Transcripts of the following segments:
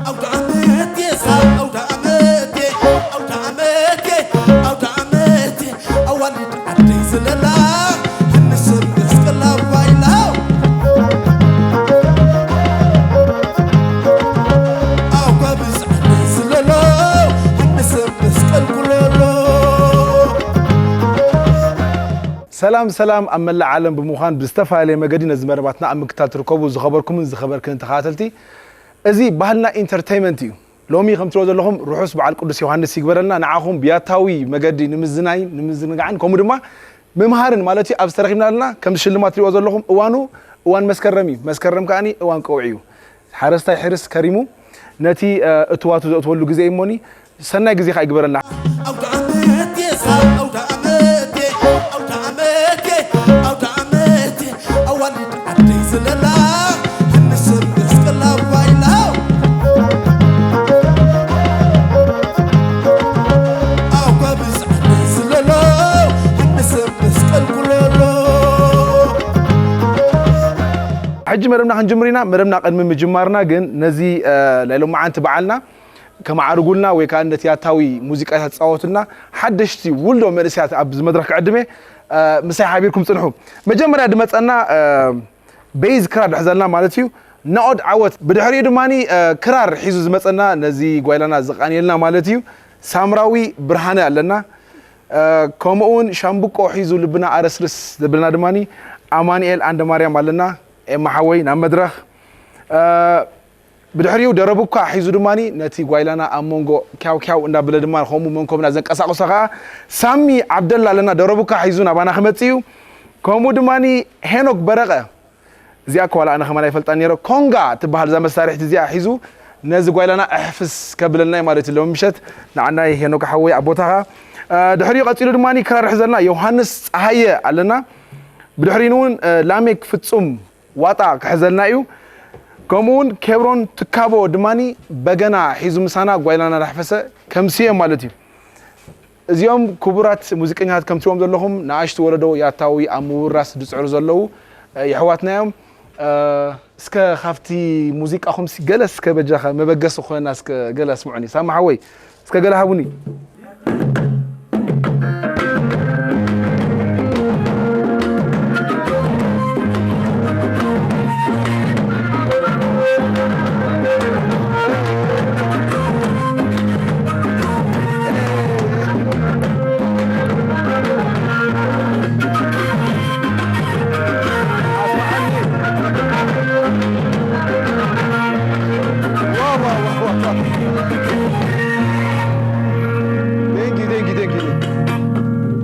ኣውደ ዓመት የሳብ ኣውደ ዓመት ኣውደ ዓመት ኣውደ ዓመት ኣዋልድ ዓደይ ስለላ፣ ሃንስብ መስቀል ኣባይላ። ኣጓብዝ ዓደይ ስለሎ፣ ሃንስብ መስቀል ኩለሎ። ሰላም ሰላም፣ ኣብ መላእ ዓለም ብምዃን ብዝተፈላለየ መገዲ ነዚ መደባትና ኣብ ምክታል ትርከቡ ዝኸበርኩምን ዝኸበርክን ተኸታተልቲ፣ እዚ ባህልና ኢንተርተይመንት እዩ። ሎሚ ከም ትሪኦ ዘለኹም ርሑስ በዓል ቅዱስ ዮሃንስ ይግበረልና። ንዓኹም ብያታዊ መገዲ ንምዝናይ ንምዝንጋዕን ከምኡ ድማ ምምሃርን ማለት እዩ ኣብዚ ተረኺብና ኣለና። ከም ሽልማት ትሪኦ ዘለኹም እዋኑ እዋን መስከረም እዩ። መስከረም ከኣኒ እዋን ቀውዒ እዩ። ሓረስታይ ሕርስ ከሪሙ ነቲ እትዋቱ ዘእትወሉ ግዜ እሞኒ ሰናይ ግዜ ከዓ ይግበረልና። ኣውደ ዓመት የሳብ ኣውደ ዓመት ኣውደ ዓመት ኣውደ ዓመት ኣዋልድ ዓደይ ስለላ ሃንስብ መስቀል ኣባይላ። ኣጓብዝ ዓደይ ስለሎ ሃንስብ መስቀል ኩለሎ። ሕጂ መደብና ክንጅምር ኢና። መደብና ቅድሚ ምጅማርና ግን ነዚ ናይ ሎማዓንቲ በዓልና ከመዓርጉልና ወይ ከዓ ነቲ ያታዊ ሙዚቃ ተፃወቱልና ሓደሽቲ ውልዶ መንእሰያት ኣብዚ መድረክ ክዕድሜ ምሳይ ሓቢርኩም ፅንሑ። መጀመርያ ድመፀና ቤዝ ክራር ድሕዘልና ማለት እዩ። ናኦድ ዓወት ብድሕሪኡ ድማ ክራር ሒዙ ዝመፀና ነዚ ጓይላና ዝቃንየልና ማለት እዩ። ሳምራዊ ብርሃነ ኣለና። ከምኡውን ሻምብቆ ሒዙ ልብና ኣረስርስ ዘብልና ድማ ኣማንኤል ኣንደማርያም ኣለና። ኤማ ሓወይ ናብ መድረኽ። ብድሕሪኡ ደረቡካ ሒዙ ድማ ነቲ ጓይላና ኣብ መንጎ ኪያው ኪያው እንዳበለ ድማ ከምኡ መንኮብና ዘንቀሳቕሶ ከዓ ሳሚ ዓብደላ ኣለና። ደረቡካ ሒዙ ናባና ክመጽእ እዩ። ከምኡ ድማ ሄኖክ በረቐ፣ እዚኣ እኮ ዋላ ኣነ ከማን ኣይፈልጣን ነይረ፣ ኮንጋ ትበሃል እዛ መሳርሒት እዚኣ ሒዙ ነዚ ጓይላና ኣሕፍስ ከብለልና እዩ ማለት እዩ ሎሚ ምሸት። ንዓናይ ሄኖክ ሓወይ ኣብ ቦታኻ። ድሕሪኡ ቀጺሉ ድማ ክራር ሒዘልና ዮሃንስ ጸሃየ ኣለና። ብድሕሪኡ እውን ላሜክ ፍጹም ዋጣ ክሕዘልና እዩ። ከምኡ እውን ኬብሮን ትካቦ ድማ በገና ሒዙ ምሳና ጓይላና ዳሕፈሰ ከምስዮም ማለት እዩ። እዚኦም ክቡራት ሙዚቀኛታት ከም ትሪኦም ዘለኹም ንኣሽቱ ወለዶ ያታዊ ኣብ ምውራስ ዝፅዕሩ ዘለዉ የሕዋትና እዮም። እስከ ካብቲ ሙዚቃኹም ሲ ገለ እስከ በጃኻ መበገሲ ክኾነና እስከ ገለ ኣስምዑኒ። ሳማ ሓወይ እስከ ገለ ሃቡኒ።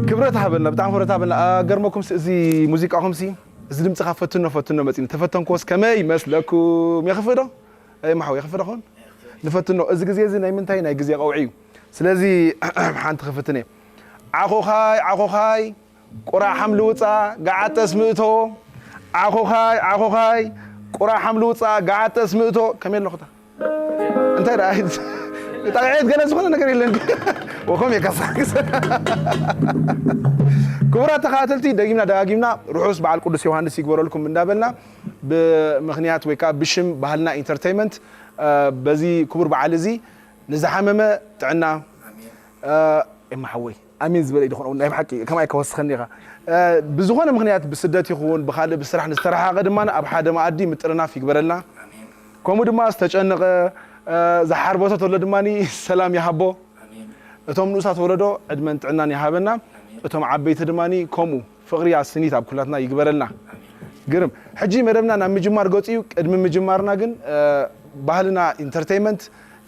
ክብረት ሃበልና፣ ብጣዕሚ ክብረት ሃበልና። ኣገርመኩም እዚ ሙዚቃኹም ሲ እዚ ድምፅኻ ፈትኖ ፈትኖ መፂኒ ተፈተንክዎስ ከመይ መስለኩም? የኽፍእ ዶ? ኣይ ማሓው የኽፍእ ዶ ኾን? ንፈትኖ። እዚ ግዜ እዚ ናይ ምንታይ ናይ ግዜ ቀውዒ እዩ። ስለዚ ሓንቲ ክፍትን እየ። ዓኾኻይ ዓኾኻይ ቁራ ሓምሊ ውፃ ገዓጠስ ምእቶ። ዓኾኻይ ዓኾኻይ ቁራ ሓምሊ ውፃ ገዓጠስ ምእቶ። ከመይ ኣለኹታ? እንታይ ደኣ ጠቕዒት ገለ ዝኾነ ነገር የለን። ወኸም የከሳክስ። ክቡራት ተኸታተልቲ፣ ደጊምና ደጋጊምና ርሑስ በዓል ቅዱስ ዮሃንስ ይግበረልኩም እንዳበልና ብምኽንያት ወይ ከዓ ብሽም ባህልና ኢንተርተይመንት በዚ ክቡር በዓል እዚ ንዝሓመመ ጥዕና፣ ኤማ ሓወይ ኣሜን ዝበለ ይድኾን ናይ ብሓቂ ከማይ ከወስኸኒ ኢኻ። ብዝኾነ ምኽንያት ብስደት ይኹን ብኻልእ ብስራሕ ንዝተረሓቐ ድማ ኣብ ሓደ መኣዲ ምጥርናፍ ይግበረልና። ከምኡ ድማ ዝተጨነቐ ዝሓርበቶ ተሎ ድማ ሰላም ይሃቦ። እቶም ንኡሳት ወለዶ ዕድመን ጥዕናን ይሃበና። እቶም ዓበይቲ ድማ ከምኡ ፍቕሪ ኣስኒት ኣብ ኩላትና ይግበረልና። ግርም። ሕጂ መደብና ናብ ምጅማር ገጹ እዩ። ቅድሚ ምጅማርና ግን ባህልና ኢንተርተይመንት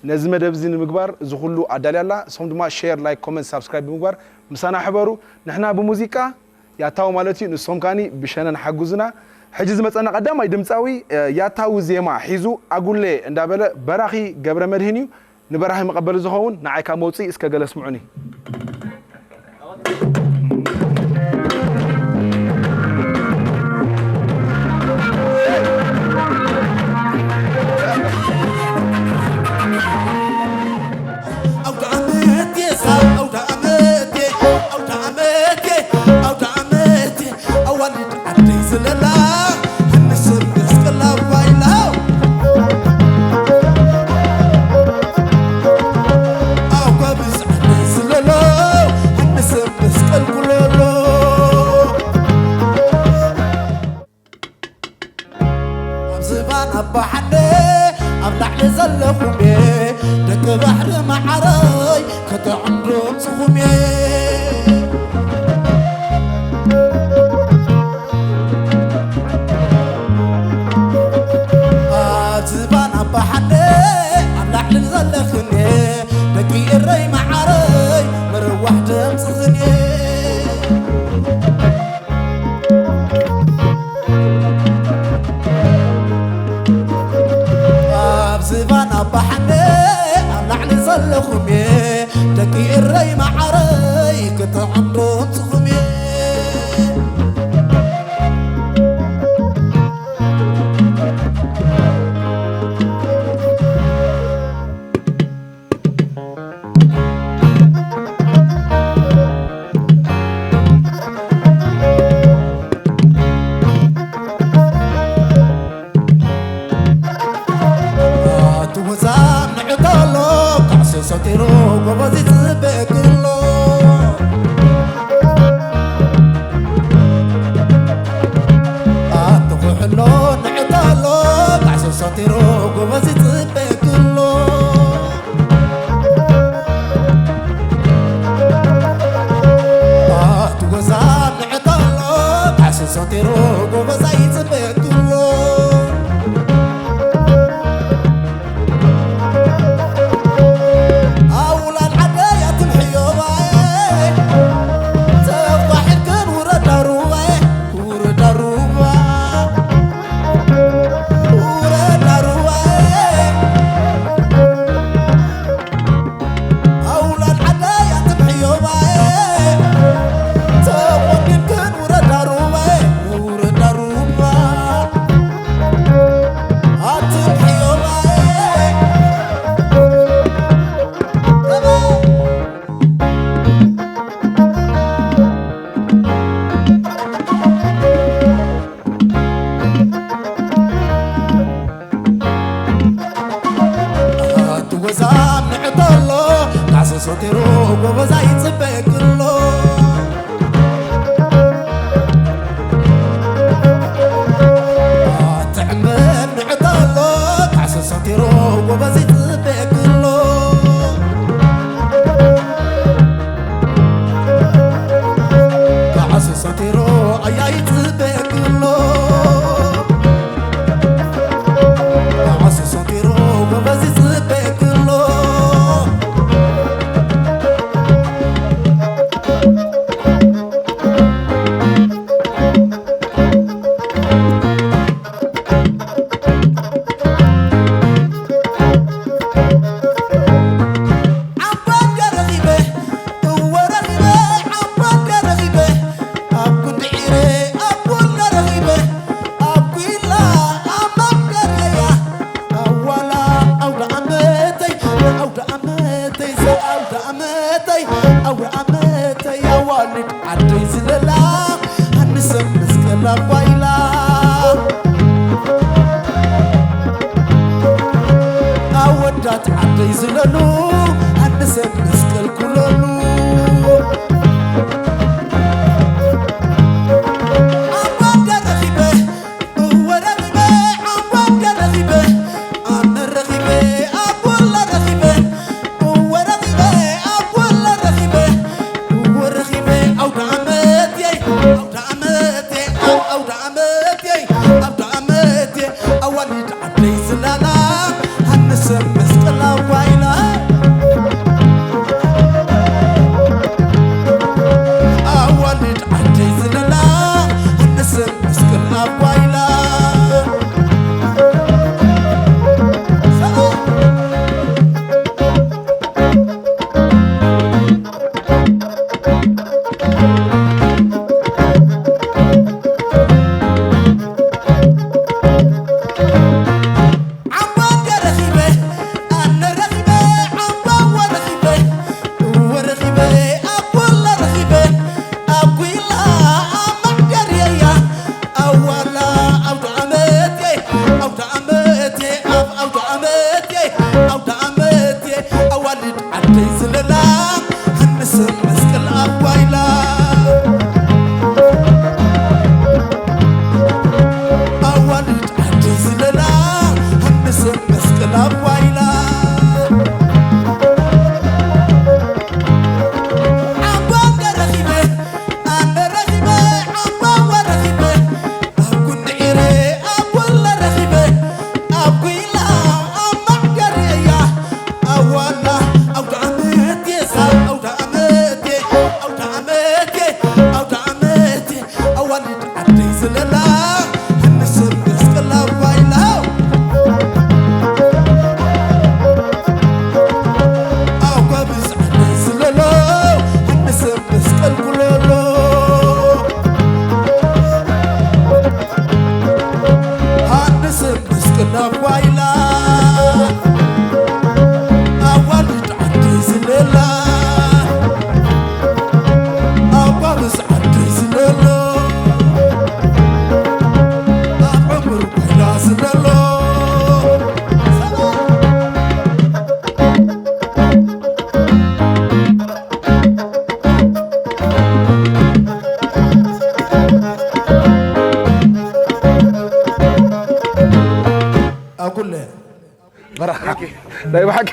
ነዚ መደብ እዚ ንምግባር እዚ ኩሉ ኣዳልያ ኣላ። ንሶም ድማ ሼር፣ ላይክ፣ ኮመንት፣ ሳብስክራይብ ብምግባር ምሳና ሕበሩ። ንሕና ብሙዚቃ ያታዊ ማለት እዩ፣ ንሶም ካኒ ብሸነን ሓጉዙና። ሕጂ ዝመጸና ቀዳማይ ድምጻዊ ያታዊ ዜማ ሒዙ ኣጉሌ እንዳበለ በራኺ ገብረ መድህን እዩ። ንበራኺ መቐበሊ ዝኸውን ንዓይ ካብ መውጽኢ እስከ ገለ ስምዑኒ። ኣውደ ዓመት የሳብ ኣውደ ዓመት ኣውደ ዓመት ኣውደ ዓመት ኣዋልድ ዓደይ ዝለላ ሃንስም መስቀል ኣባይላ ኣው ጎብዝ ዓደይ ዝለሎ ሃንስም መስቀል ጉለሎ ኣብ ዝባን ኣባሓደ ኣብ ላዕሊ ዘለኹም እየ ደቂ ባሕሪ መዓረይ ክትዕምዱ ኣምፅኹም እየ ኣብ ዝባን ኣባሓደ ኣብ ላዕሊ ዘለኽን እየ ደቂ እረይ መዓረይ ምርዋሕ ደምፅኽን እየ ኣብ ዝባን ኣባሓደ ኣብ ላዕሊ ዘለኹም እየ ደቂ እረይ መዓረይ ክትዕምዱ ኣምፅኹም እየ ትውዛም ንዕተሎ ካዕሲ ሰቲሩ ጎበዝ ይፅበየክሎ ኣትኹሕሎ ንዕተሎ ካዕሲ ሰቲሩ ጎበዝ ይፅበየክሎ ኣቲ ጎዛ ንዕተሎ ካዕሲ ሰቲሩ ጎበዛ ይፅበየክሎ ኣውላድ ዓደይ ኣትም ሕዮባየ ተፋሒርክን ውረዳ ሩባየ ውረዳ ሩባ ውረዳ ሩባየ ኣውላድ ዓደይ ኣትም ሕዮባየ ተቆዲምክን ውረዳ ሩባየ ውረዳ ሩባ ኣትም ሕዮባየ ትወዛም ንዕተሎ ካሰ ሰቲሩ ጎበዛ ይፅበየክሎ ትዕምር ንዕተሎ ካሰ ሰቲሩ ጎበዝ ይፅበየክሎ ካሰ ሰቲሩ ኣያ ይፅበየክሎ ዓሱ ሰቲሩ ጎበዝ ይፅበየክሎ ዓባይ ገረኺበ እወ ረኺበ ዓባይ ገረኺበ ኣብ ጉንዲ ዒረ ኣብ ጎላ ረኺበ ኣብ ጒላ ኣብ መምደርለያ ኣዋላ ኣውደ ዓመተይ ኣውደ ዓመተይ ኣውደ ዓመተይ ኣውደ ዓመተይ ኣዋልድ ዓደይ ዝለላ ኣንሰብ መስቀል ኣባይላ ኣወዳት ዓደይ ዝለሉ ኣንሰብ መስቀል ኩለሉ ኣባ ገረኺበ እወ ረኺበ ዓወት ገረኺበ ኣነ ረኺበ ኣቦላ ረኺበ እወ ረኺበ ኣቦላ ረኺበ እወ ረኺበ ኣውደ ዓመት የይ ኣውደ ዓመት የይ ኣው ኣውደ ዓመት የይ ኣውደ ዓመት የይ ኣዋልድ ዓደይ ዝላላ ሃንሰ መስቀል ኣዋይላ ናይ ብሓቂ።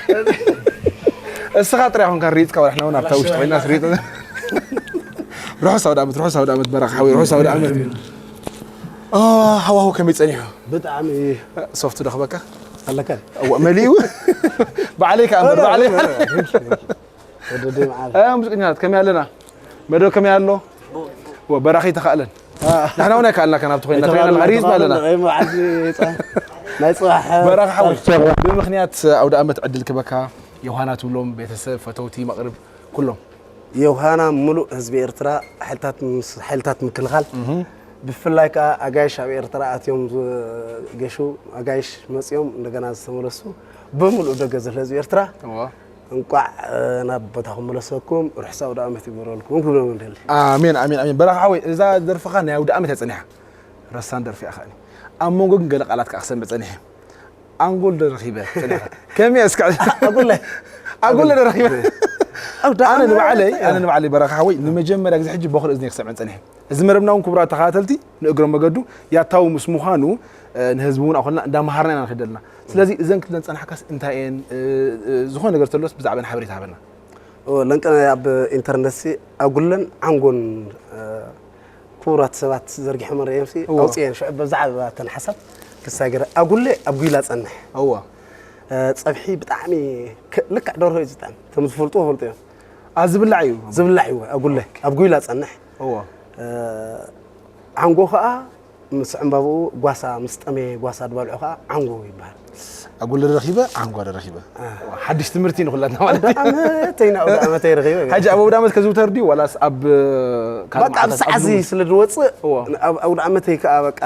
እስኻ ጥራይ ኹንካ ሪጽካ፣ ወላ ንሕና እውን ኣብታ ውሽጢ ኮይና ሪጽ። ርሑስ ኣውደ ዓመት፣ ርሑስ ኣውደ ዓመት በራኽ ሓወይ፣ ርሑስ ኣውደ ዓመት። ኦ፣ ሃዋሁ ከመይ ጸኒሑ? ብጣዕሚ። ሶፍት ዶ ክበካ? ኣለካ? እዋ፣ መሊኡ። ባዕለይ ከኣ እምበር፣ ባዕለይ። ወደደይ መዓል። እ፣ ሙዚቀኛታት ከመይ ኣለና? መደብ ከመይ ኣሎ? ወ-፣ በራኺ ተኻእለን። ንሕና እውን ኣይከኣልና ከ ናብቲ ኮይና፣ ተኻእልና፣ ተኻእልና፣ ሪዝ ኣለና። ተኻእልና፣ ናይ መዓልቲ ጸ-፣ ናይ ጽባሕ በራኺ ሓወይ፣ ጸርፊ። ብምኽንያት ኣውደ ዓመት ዕድል ክበካ፣ ዮሃና ትብሎም ቤተሰብ፣ ፈተውቲ፣ መቕርብ፣ ኩሎም። ዮሃና ምሉእ ህዝቢ ኤርትራ፣ ሓይልታት ምስ-፣ ሓይልታት ምክልኻል፣ እህ። ብፍላይ ከኣ ኣጋይሽ ኣብ ኤርትራ ኣትዮም ዝገሹ፣ ኣጋይሽ መጽዮም እንደገና ዝተመለሱ፣ ብምሉእ ደገ ዘሎ ህዝቢ ኤርትራ፣ እዋ። እንቋዕ፣ እ፣ ናብ ቦታኹም መለሰኩም፣ ርሑስ ኣውደ ዓመት ይግበረልኩም ክብሎም እንደሊ። ኣሜን፣ ኣሜን፣ ኣሜን። በራኺ ሓወይ፣ እዛ ደርፍኻ ናይ ኣውደ ዓመት እያ ጸኒሓ። ረሳን ደርፊ እያ ከኣኒ። ኣብ መንጎ ግን ገለ ቃላት ከኣ ክሰምዕ ጸኒሐ። ኣንጎል ዶ ረኺበ ጸኒሐ? ከመይ እስከ ኣጉለ። ኣጉለ ዶ ረኺበ? ኣውደ ኣነ ዓመት ንባዕለይ፣ እያ። ኣነ ንባዕለይ በራኺ ሓወይ፣ ንመጀመርያ ግዜ ሕጂ በኹል እዝኒ ክሰምዕን ጸኒሐ። እዚ መደብና እውን ክቡራት ተኸታተልቲ ንእግረ መገዱ ያታዊ ምስ ምዃኑ፣ እ፣ ንህዝቢ እውን ኣኾልና እንዳመሃርና ኢና ንኸይድ ዘለና። ስለዚ እዘን ክብለን ጸናሕካስ እንታይ እየን? እ፣ እ፣ ዝኾነ ነገር ተሎስ ብዛዕባን ሓበሬታ ሃበና። ኦ፣ ለንቀ ኣብ ኢንተርነት ሲ ኣጉለን ዓንጎን፣ እ፣ ክቡራት ሰባት ዘርጊሖም ርእዮም ሲ እዋ። ኣውጽኤን ሽዑ ብዛዕባ እተን ሓሳብ ክሳይ ገረ ኣጉለ ኣብ ጉይላ ጸንሕ። እዋ። እ፣ ጸብሒ ብጣዕሚ ክ-፣ ልክዕ ደርሆ እዩ ዝጥዕም። ከም ዝፈልጡ ፈልጡ እዮም። ኣ፣ ዝብላዕ እዩ። ዝብላዕ እዩ ኣጉለ ኣብ ጉይላ ጸንሕ። እዋ። እ፣ ዓንጎ ኸኣ ምስ ዕምባብኡ ጓሳ፣ ምስ ጠመየ ጓሳ ድበልዑ ኸኣ ዓንጎ ይበሃል። ኣጉል ረኺበ፣ ዓንጓ ረኺበ። አ። ሓድሽ ትምህርቲ ንኹላትና ማለት እዩ። ኣውደ ዓመተይ ንኣውደ ዓመተይ ረኺበ። ሕጂ ኣብ ኣውደ ዓመት ከዝውተር ድዩ ዋላስ ኣብ ካልእ በቃ መዓልታት ምስዓዚ ኣብ ስለ ዝወፅእ፣ እዎ። ኣብ ኣውደ ዓመተይ ከኣ በቃ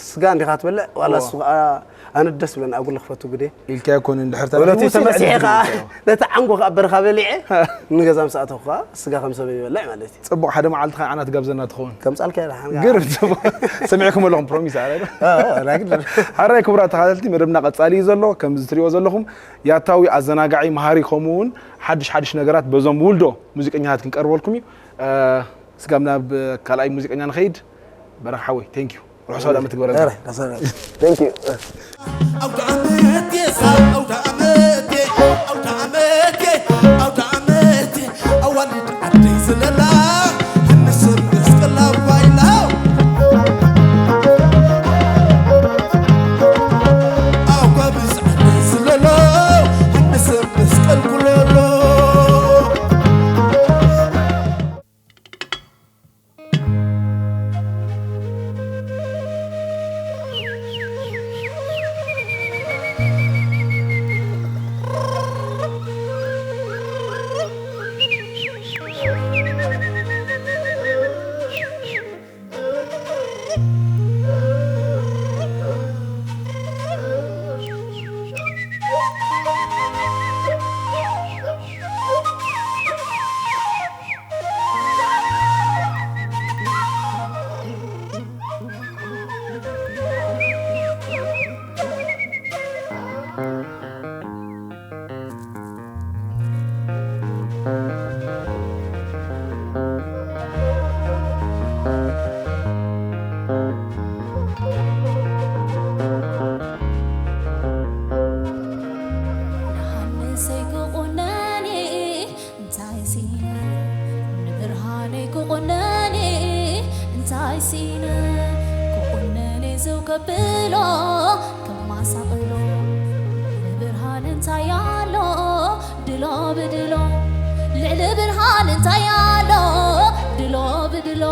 ስጋ እንዲኻ ትበልዕ፣ ዋላ እዎ። እሱ ከኣ ኣነ ደስ ብለኒ ኣጉል ክፈቱ ግደ። ኢልካ ይኮን እንድሕር ወለቲ ተረኺቡ ተመሲሐ ስጋ ከኣ፣ ትበልዕ። ነቲ ዓንጎ ከኣ በረኻ በሊዐ፣ ንገዛ ምስ ኣተኹ ከኣ ስጋ ከም ሰብ ይበልዕ ማለት እዩ። ጽቡቕ፣ ሓደ መዓልቲ ከኣ ዓና ትጋብዘና ትኸውን። ከምጻልካ እየ ደሓን ከኣ። ግርም፣ ጽቡቕ። ሰሚዕኩም ኣለኹም፣ ፕሮሚስ ኣረ። አ፣ አ፣ ናይ ግድን። ሓራይ ክቡራት ተኸታተልቲ፣ መደብና ቀጻሊ እዩ ዘሎ። ከምዚ ትሪእዎ ዘለኹም፣ ያታዊ ኣዘናጋዒ፣ መሃሪ፣ ከምኡ እውን ሓድሽ ሓድሽ ነገራት በዞም ውልዶ ሙዚቀኛታት ክንቀርበልኩም እዩ። እ፣ ስጋብ ናብ ካልኣይ ሙዚቀኛ ንኸይድ። በረኽ ሓወይ፣ ቴንክ ዩ። ርሑስ ኣውደ ዓመት ይግበረልና። ኧረ፣ ርሑስ ኣውደ ዓመት። ቴንክ ዩ። ኣውደ ዓመት የሳ፣ ኣውደ ዓመት፣ ኣውደ ዓመት፣ ኣውደ ዓመት፣ ኣዋልድ ዓደይ ዝለላ፣ ሃንስ መስቀል ኣባይላ። ኣጓብዝ ዓደይ ዝለላ፣ ሃንስ መስቀል ኩለሎ። ንሃንሰይ ክቑነኒ እንታይ ሲነ ንብርሃነይ ክቑነኒ እንታይ ሲነ ክቑነኒ ዘው ከብሎ ከማሳቕሎ ንብርሃን እንታይ ኣሎ ድሎ ብድሎ ልዕሊ ብርሃን እንታይ ኣሎ ድሎ ብድሎ።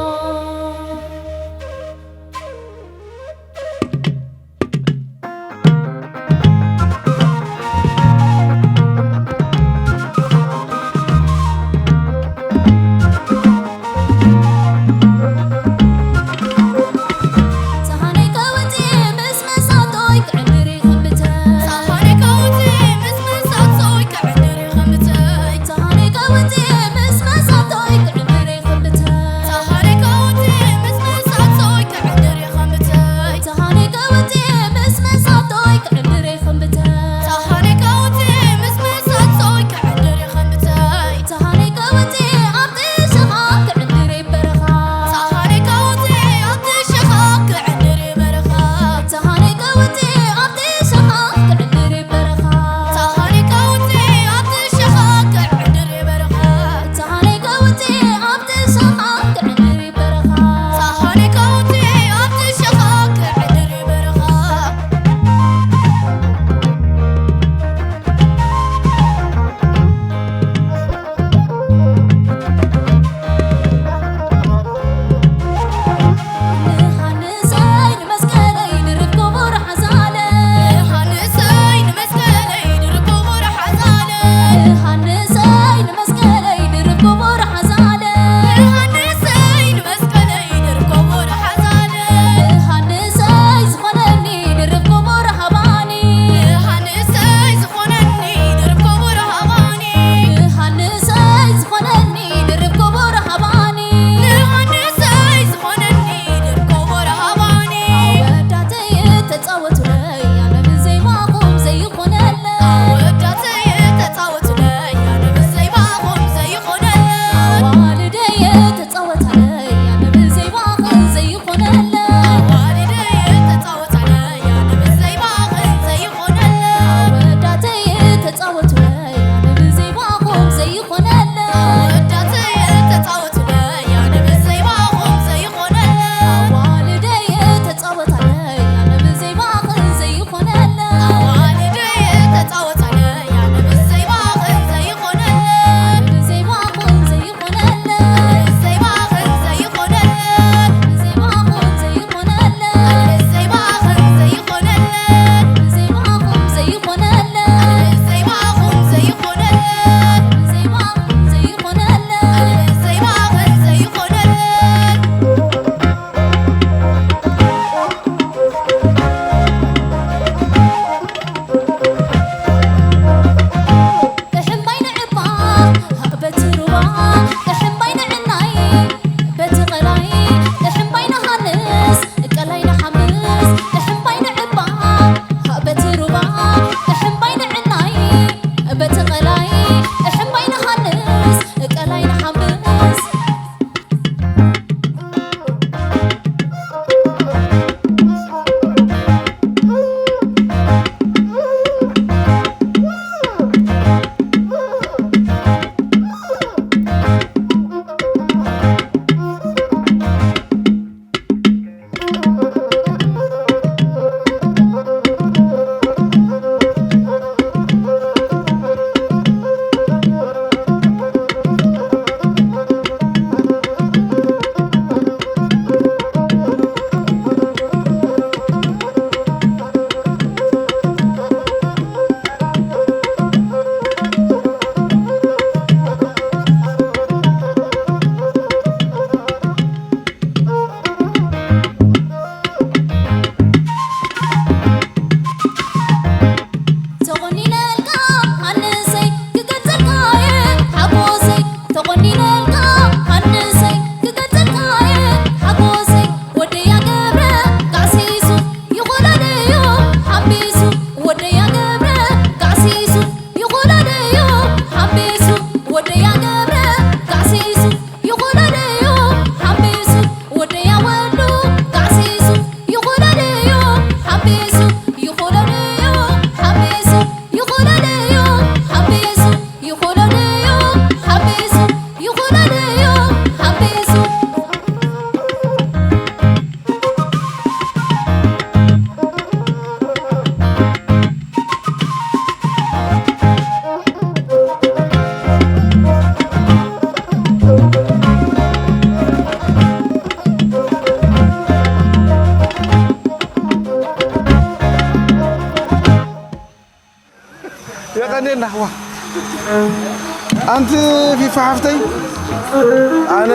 ዋ ኣንቲ ፊፋ ሓፍተይ ኣነ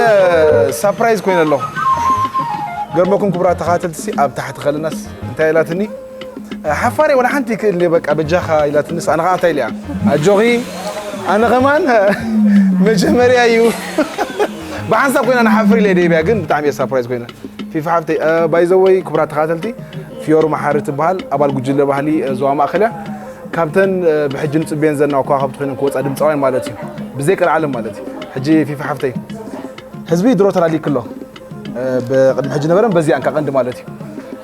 ሳፕራይዝ ኮይነ ኣለኹ። ገርመኩም ክቡራት ተኻተልቲ ሲ ኣብ ታሕቲ ከለናስ እንታይ ኢላትኒ ሓፋሪ ወላ ሓንቲ ክእል በቃ በጃኻ ኢላትንስ ኣነ ኸዓ እንታይ ኢልያ ኣጆኺ ኣነ ኸማን መጀመርያ እዩ። ብሓንሳብ ኮይና ንሓፍር ኢለ ደይብያ ግን ብጣዕሚ እየ ሳፕራይዝ ኮይነ። ፊፋ ሓፍተይ ባይዘወይ ክቡራት ተኻተልቲ ፊዮሩ መሓሪ ትበሃል ኣባል ጉጅለ ባህሊ ዞባ ማእኸል እያ። ካብተን ብሕጂ ንፅበየን ዘለና ከዋኸብቲ ኮይነን ክወፃ ድምፃውያን ማለት እዩ። ብዘይ ቀልዓለም ማለት እዩ። ሕጂ ፊፋ ሓፍተይ ህዝቢ ድሮ ተላሊክሎ ብቅድሚ ሕጂ ነበረን በዚኣን ካቀንዲ ማለት እዩ።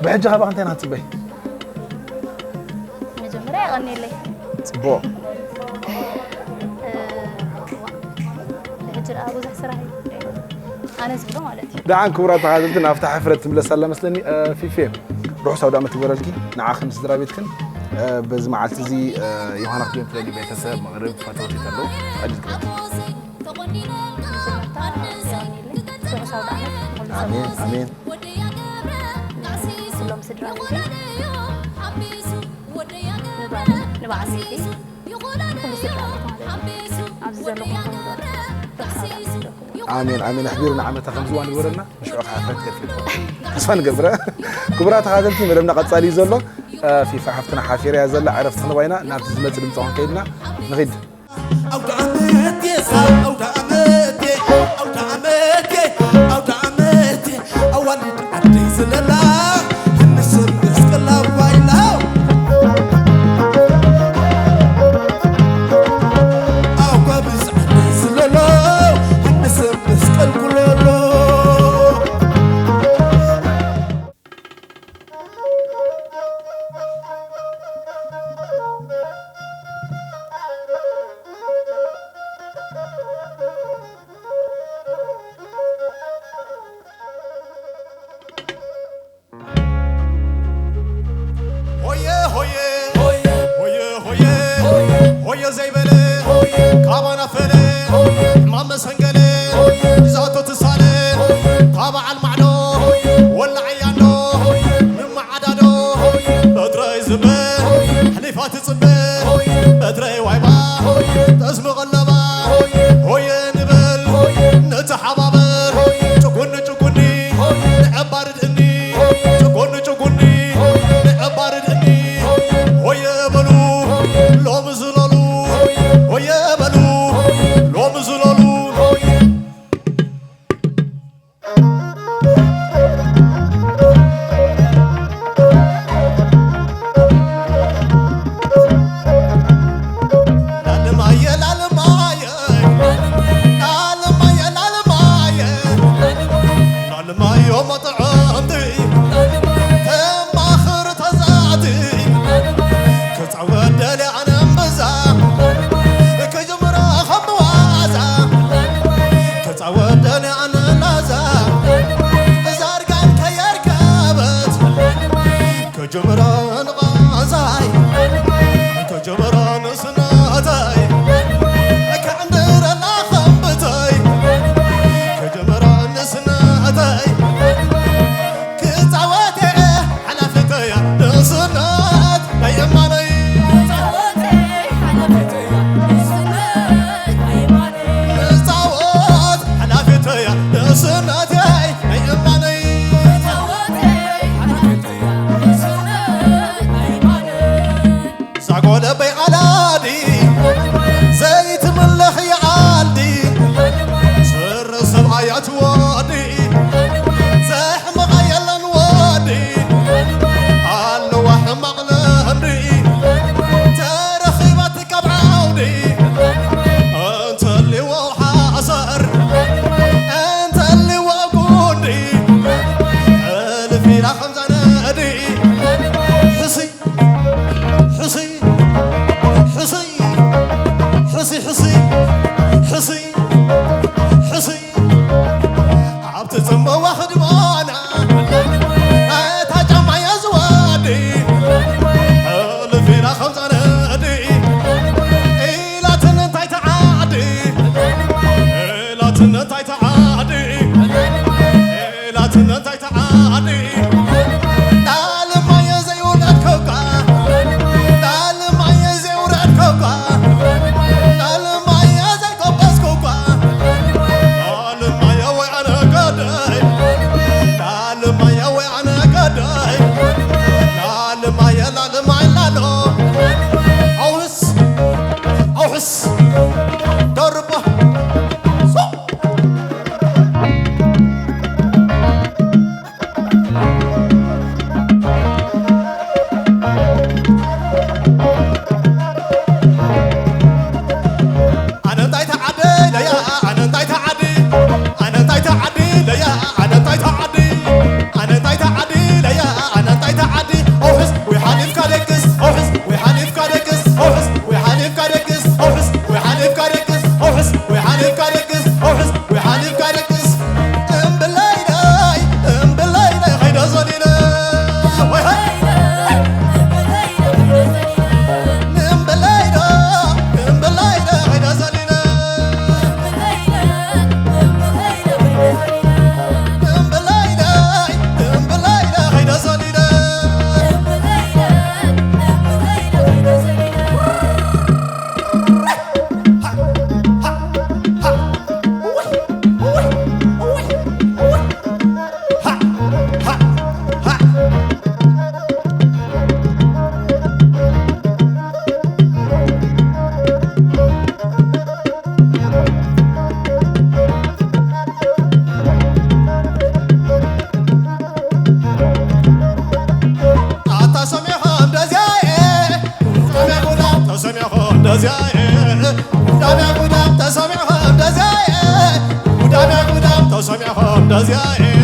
ብሕጂ ካባክ እንታይ ኢና ክንፅበይ? መጀመርያ የቐንየለይ። ፅቡቅ። ሕጂ ደኣ ብዙሕ ስራሕ እዩ። ኣነ ዝብሎ ማለት እዩ። ደሓን ክቡራት ተኻተልቲ ናብታ ሕፍረት ትምለስ ኣላ መስለኒ። ፊፌ ርሑስ ኣውደ ዓመት ይግበረልኪ ንዓኽን ስድራ ቤትክን። በዚ መዓልቲ እዚ ዮሃና ክትብል ትደሊ ቤተሰብ መቕርብ ፈተውቲ ተለዉ ቀሊል ክበል። መጀመርታ የቐንየለይ። ርሑስ ኣውደ ዓመት ንኹሉ ሰብ። ኣሜን ኣሜን። ኩሎም ስድራ ቤተይ ንበዓል ቤተይ ንኹሉ ስድራ ቤት ማለት እዩ። ኣብዚ ዘለኹም በሙሉ ርሑስ ኣውደ ዓመት ይብለኩም። ኣሜን ኣሜን። ኣሕቢሩ ንዓመታ ከምዚ እዋን ይግበረልና። ንሽዑ ከዓ ፈትከት ይግበረልና። ተስፋ ንገብረ። ክቡራት ተኻተልቲ መደብና ቀጻሊ እዩ ዘሎ። ፊፋ ሓፍትና ሓፊራ እያ ዘላ ዕረፍቲ ክንባ ኢና ናብቲ ዝመጽእ ድምጻኹም ከይድና ንኺድ። ኣውደ ዓመት የሳ ኣውደ ዓመት ኣውደ ዓመት ኣውደ ዓመት ኣዋልድ ዓደይ ዝለላ ሃንስ መስቀል ኣባይላ ኣጓብዝ ዓደይ ዝለላ ሃንስ መስቀል ጉለሎ። ሆየ ሆየ ሆየ ሆየ ሆየ ዘይበለ ካባና ፈለ ሕማም መሰንገለ ዛቶ ትሳለ ካባዓል ማዕዶ ወላዓያዶ ንመዓዳዶ በትረይ ዝበ ሕሊፋ ትጽበ በትረይ ዋይባ ጠስሚ ቀለባ ሆየ ንበል ንተሓባበር ጭጉኒ ጭጉኒ ንዕባር ርድእኒ ጭጉኒ ጭጉኒ ንዕባር ርድእኒ ሆየ በሉ ሎሚ ዝለሉ ሆየ በሉ ሎሚ ዝለሉ ላልማየ ላልማየ ላልማየ ላልማየ ላልማዮ መጥዐምቲ ተማኽር ተዛቲ ክጻወት ደልያ ኣነ እምብዛ ክጅምራ ከም ዋዛ ክጻወት ደልያ ኣነ ላዛ እዛ ኣርጋን ከየርከበት ክጅምራ ንቓዛይ ክጅምራ ንስናታይ ክዕንድረላ ኸምብተይ ክጅምራ ንስናታይ ክጻወት እየ ሓላፊተያ ንስነት ናይ እማነይ ክጻወት እየ ሓላፊተያ ንስነት ናይ እማነይ ክጻወት ሓላፊተያ ንስነተይ ናይ እማነይ ክጻወት እየ ሓላፊተያ ንስነት ናይ እማነይ ዛጎለበይ ኣላዲ ዘይትምለኽ ይዓልዲ ስረ ሰብኣያ ትወዲ ዘሕምቓ የለን ወዲ ኣለዋ ሕማቕ ልምዲ ተረኺባ ትከብ ዓውዲ እንተልዎ ሓሰር እንተልዎ ጉንዲ ሕልፍ ኢላ ከምዛ ነዲ ሕስይ ሕስይ ሕስይ ሕስይ ሕስይ ሕስይ ሕስይ ኣብቲ ጽምዋ ክድሞና እታ ጫማ እያ ዝወዲ ሕልፍ ኢላ ከምዛ ነዲ ኢላትኒ እንታይ ተዓዲ ኢላትኒ እንታይ ተዓዲ ኢላትኒ እንታይ ተዓዲ ላልማየ ዘይውረድከኳ ላልማየ ዘይውረድከኳ ወይ ሓሊፍካ ደቅስ ኣውሕስ ወይ ሓሊፍካ ደቅስ እምብለይለይ እምብለይለይ ኸይደ ዘሊለ ወይ ሃይ እምብለይለ እምብለይለ ኸይደ ዘሊለ እምብለይለይ እምብለይለ ኸይደ ዘሊለ ኣታ ሰሚዕኻ እንደዚያ እየ፣ ጉዳምያ ጉዳም ተሰሚዕኻ እንደዚያ እየ፣ ጉዳምያ ጉዳም ተሰሚዕኻ እንደዚያ እየ፣ ጉዳምያ ጉዳም ተሰሚዕኻ እንደዚያ እየ፣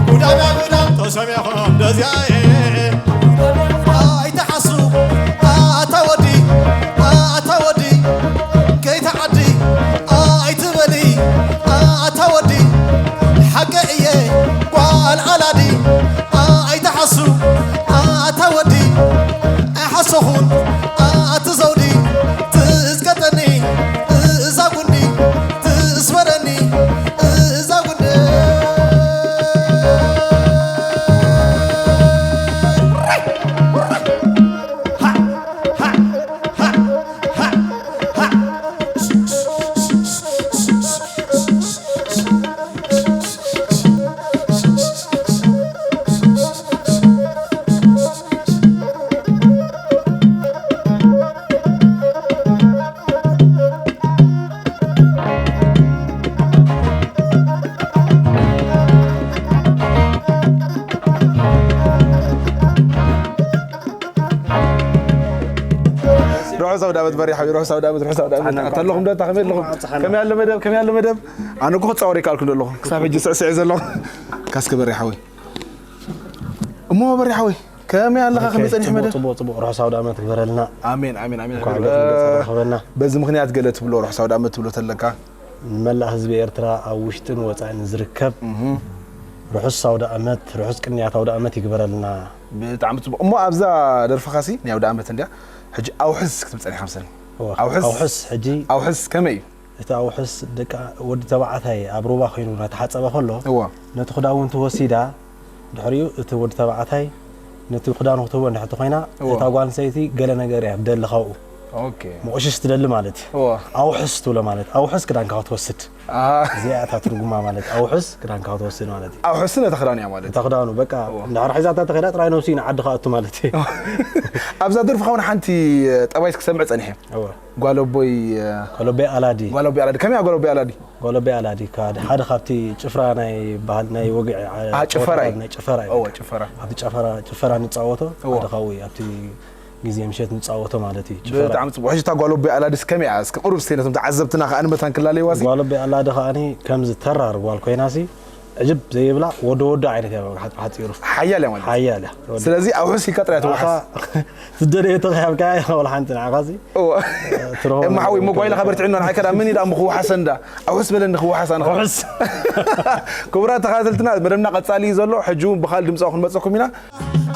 ጉዳምያ ጉዳም ተሰሚዕኻ እንደዚያ እየ። ኣይትሓሱ ኣታ ወዲ ኣታ ወዲ ከይትዓዲ ኣይትበሊ ኣታ ወዲ ሓቂ እየ ጓል ኣላዲ ኣይትሓሱ ኣታ ወዲ ኣይሓሰኹን ኣቲ ዘውዲ ትእዝቀጠኒ እዛ ጉንዲ ትእስበረኒ እዛ ጉንዲ ርሑስ ኣውደ ዓመት በሪሓዊ፣ ርሑስ ኣውደ ዓመት፣ ርሑስ ኣውደ ዓመት። ኣታ ኣለኹም ዶ? ኣታ ከመይ ኣለኹም? ከመይ ኣሎ መደብ? ከመይ ኣሎ መደብ? ኣነ እኮ ክጻወር ይከኣልኩ ዶ ኣለኹ? ክሳብ ሕጂ ስዕስዕ ዘለኹ። ካስከ በሪሓዊ። እሞ በሪሓዊ፣ ከመይ ኣለኻ? ከመይ ጸኒሑ መደብ? ጽቡቕ፣ ጽቡቕ። ርሑስ ኣውደ ዓመት ግበረልና። ኣሜን፣ ኣሜን፣ ኣሜን። እንኳዕ እ፣ ገጽ ገጽ ረኸበና። በዚ ምኽንያት ገለ ትብሎ፣ ርሑስ ኣውደ ዓመት ትብሎ ተለካ? ንመላእ ህዝቢ ኤርትራ ኣብ ውሽጥን ወጻእን ዝርከብ እህ። ርሑስ ኣውደ ዓመት፣ ርሑስ ቅንያት ኣውደ ዓመት ይግበረልና። ብጣዕሚ ጽቡቕ። እሞ ኣብዛ ደርፍኻሲ ናይ ኣውደ ዓመት እንድያ፣ ሕጂ ኣውሕስ ክትብል ጸኒሓ መሰለኒ። እወ፣ ኣውሕስ? ኣውሕስ ሕጂ ኣውሕስ ከመይ እዩ? እቲ ኣውሕስ ደቂ ወዲ ተባዕታይ ኣብ ሩባ ኮይኑ እናተሓጸበ ከሎ፣ እወ። ነቲ ክዳውንቱ ወሲዳ፣ ድሕሪኡ እቲ ወዲ ተባዕታይ ነቲ ክዳኑ ክትህቦ እንድሕር ተኾይና፣ እወ። እታ ጓል ኣንስተይቲ ገለ ነገር እያ ትደሊ ካብኡ። ኦኬ። መቑሽሽ ትደሊ ማለት እዩ። እወ። ኣውሕስ ትብሎ ማለት፣ ኣውሕስ ክዳንካ ክትወስድ። አ። እዚኣ እታ ትርጉማ ማለት፣ ኣውሕስ ክዳንካ ክትወስድ ማለት እዩ። ኣውሕስ ነታ ክዳን እያ ማለት። እታ ክዳኑ፣ በቃ፣ እወ። እንድሕር ሒዛታ ተኸይዳ ጥራይ ነብሱ እዩ ንዓዲ ክኣቱ ማለት እዩ። ኣብዛ ደርፍኻ እውን ሓንቲ ጠባይት ክሰምዕ ጸኒሐ። እወ። ጓለቦይ፣ እ፣ ጓለቦይ ኣላዲ። ጓለቦይ ኣላዲ። ከመይ እያ ጓለቦይ ኣላዲ? ጓለቦይ ኣላዲ፣ ካብ ሓደ ካብቲ ጭፍራ ናይ ባህል፣ ናይ ወግዒ፣ ዓ-፣ አ፣ ጭፈራ ጨወታታት እዩ። ናይ ጭፈራ እዩ። እወ፣ ጭፈራ። ኣብቲ ጭፈራ፣ ጭፈራ ንጻወቶ፣ እወ። ሓደ ካብኡ እዩ። ኣብቲ ግዜ ምሸት ንጻወቶ ማለት እዩ። ጭፈራ። ብጣዕሚ ጽቡቕ። ሕጂ እታ ጓለቦይ ኣላዲስ ከመይ እያ? እስኪ ቁሩብ እስኪ ነቶም ተዓዘብትና ከኣ ንመታን ክላለይዋ ሲ? ጓለቦይ ኣላዲ ከኣኒ ከምዚ ተራር ጓል ኮይናሲ፣ ዕጅብ ዘይብላ ወዶ ወዶ ዓይነት እያ፣ ብሓ-፣ ብሓጺሩ። ሓያል እያ ማለት። ሓያል እያ። ወዶ። ስለዚ ኣውሕስ ኢልካ ጥራይ ኣኻ ትውሓስ። ትደልዮ ተኺያልካ ወላ ሓንቲ ንዓኻሲ። እወ። ትረኽቦ እማ ሓወይ፣ ነገር ሞባይልኻ የብልካ። በርቲዕና ንዓይ ከዳ ምን ኢላ እሞ ክውሓሰ እንዳ። ኣውሕስ በለኒ ክውሓስ ኣነ። ኣውሕስ። ክቡራት ተኸታተልትና፣ መደብና ቀጻሊ እዩ ዘሎ። ሕጂ እውን ብኻልእ ድምጻዊ ክንመጸኩም ኢና።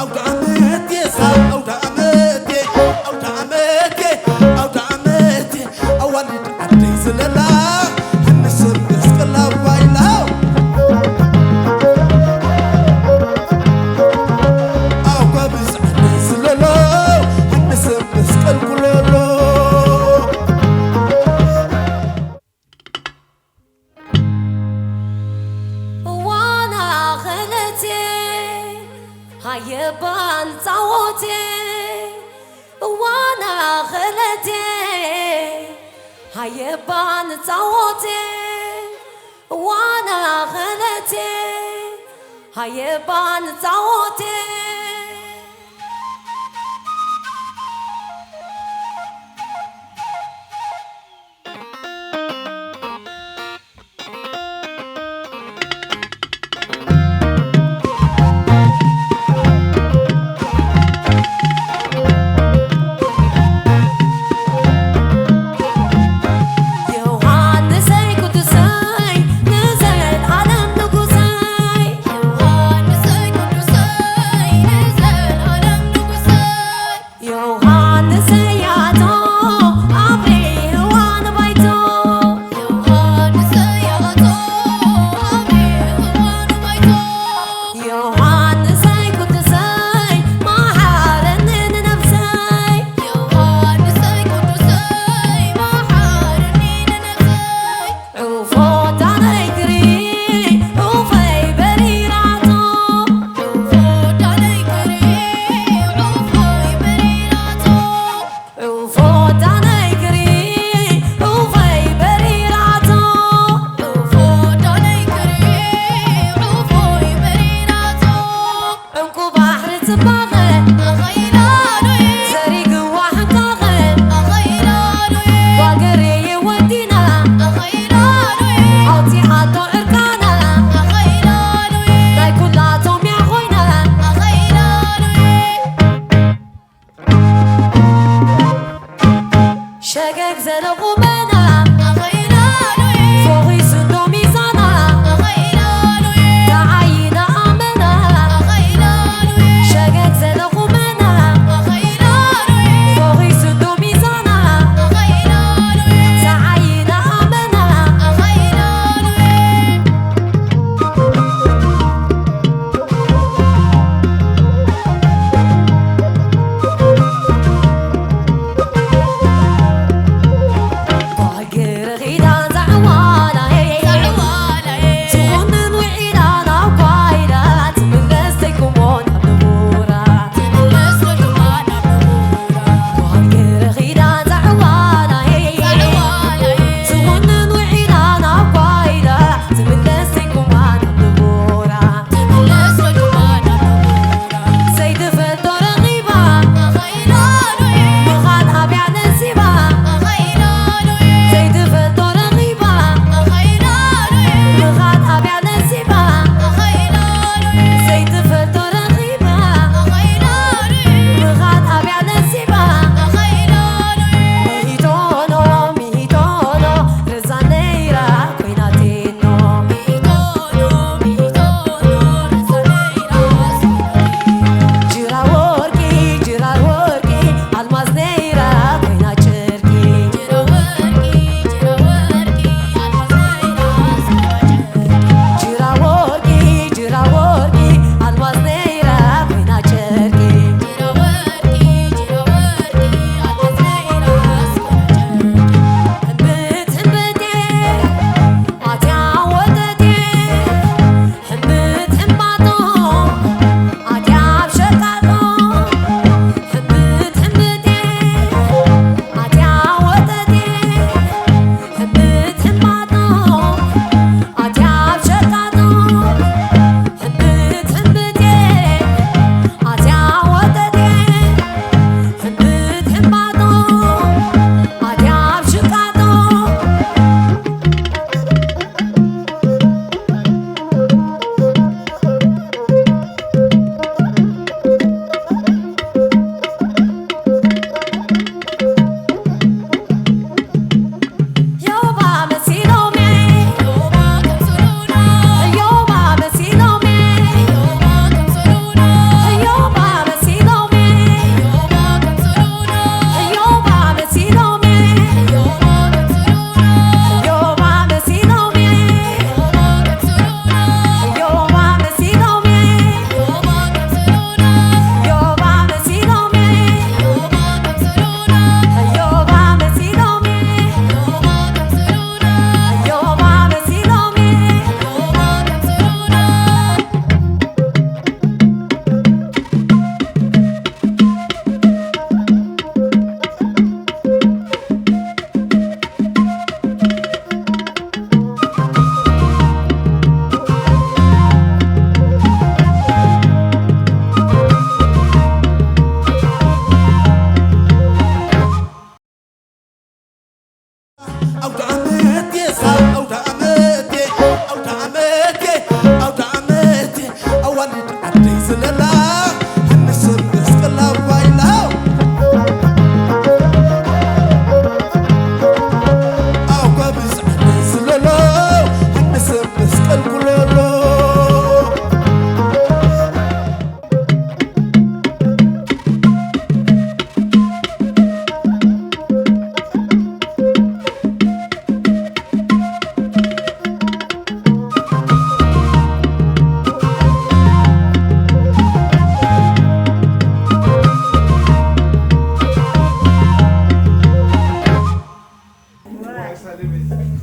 ኣውደ ዓመት የሳ፣ ኣውደ ዓመት፣ ኣውደ ዓመት፣ ኣውደ ዓመት፣ ኣዋልድ ዓደይ ዝለላ፣ ሃንሰ መስቀል ኣዋይላ። ኣጓብዝ ዓደይ ዝለላ፣ ሃንሰ መስቀል ጉለሎ። እዋና ኸለቴ ሃየባን ጻወቴ እዋና ኸለቴ ሃየባን ጻወቴ እዋና ኸለቴ ሃየባን ጻወቴ ዮሃንስ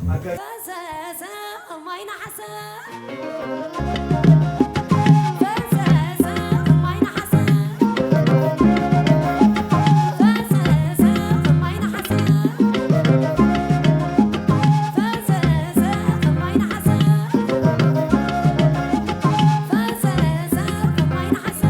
ፈሰሰ ማይ ነሓሰ፣ ፈሰሰ ማይ ነሓሰ፣ ፈሰሰ ማይ ነሓሰ፣ ፈሰሰ ማይ ነሓሰ፣ ፈሰሰ ማይ ነሓሰ።